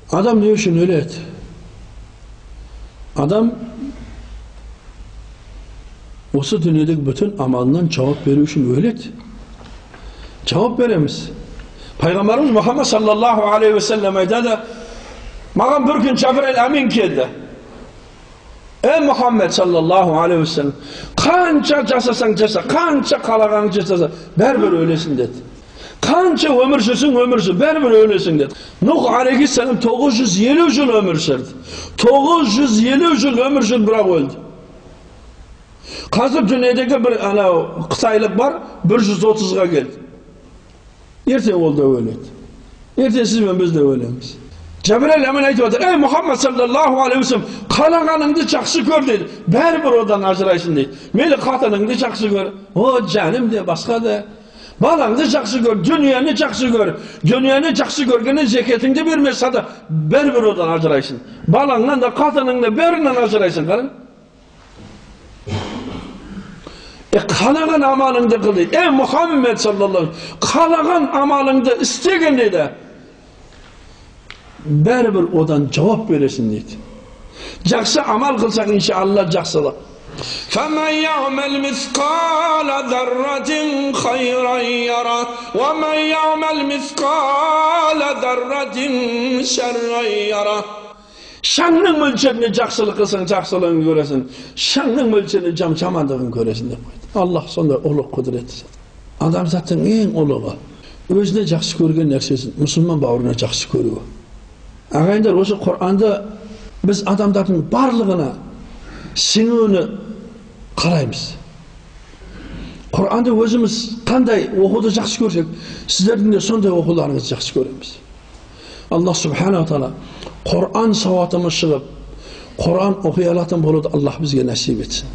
Адам не үшін өледі? Адам осы дүниедегі бүтін амалынан жауап беру үшін өледі. Жауап береміз. Пайғамбарымыз Мұхаммад саллаллаху алейхи уассалам айтады, маған бір күн Жабраил әмин келді. Ей Мұхаммед саллаллаху алейхи уассалам, қанша жасасаң жаса, қанша қалағаныңды жасаса, бәрібір өлесің деді. Қанша өмір сүрсең өмір сүр, бәрібір өлесің деді. Нұх алейхиссалам 950 жыл өмір сүрді. 950 жыл өмір сүрді, бірақ өлді. Қазір дүниедегі бір анау қытайлық бар, 130-ға келді. Ертең ол да өледі. Ертең сіз бен біз де өлеміз. Жабраил әмин айтып отыр, ей Мұхаммад саллаллаху алейхи уассалам, қалағаныңды жақсы көр дейді, бәрібір одан ажырайсың дейді. Мейлі қатыныңды жақсы көр, о жаным де, басқа да. Балаңды жақсы көр, дүниені жақсы көр. Дүниені жақсы көргеннен зекетіңді бермесе де бәрібір одан ажырайсың. Балаңнан да, қатыныңнан да, бәрінен ажырайсың. Қараң. Қалаған амалыңды қыл дейді. Ей Мұхаммед саллаллаху алейхи уассалам, қалаған амалыңды істеген дейді. Бәрібір одан жауап бересің дейді. Жақсы амал қылсақ, иншалла жақсылық. فَمَنْ يَعْمَلْ مِثْقَالَ ذَرَّةٍ خَيْرًا يَرَهُ وَمَنْ يَعْمَلْ مِثْقَالَ ذَرَّةٍ شَرًّا يَرَهُ. Шаңның мөлшеріне жақсылық қылсаң, жақсылығын көресің. Шаңның мөлшеріне жамандығын көресің деп қойды. Аллах сондай ұлық құдіретті. Адамзаттың ең ұлығы өзіне жақсы көрген нәрсесін мұсылман бауырына жақсы көруі. Ағайындар, осы Құранды біз адамдардың барлығына сіңуіне қараймыз. Құранды өзіміз қандай оқуды жақсы көрсек, сіздердің де сондай оқуларыңызды жақсы көреміз. Аллах субханала тағала Құран сауатымыз шығып, Құран оқи алатын болуды Аллах бізге нәсіп етсін.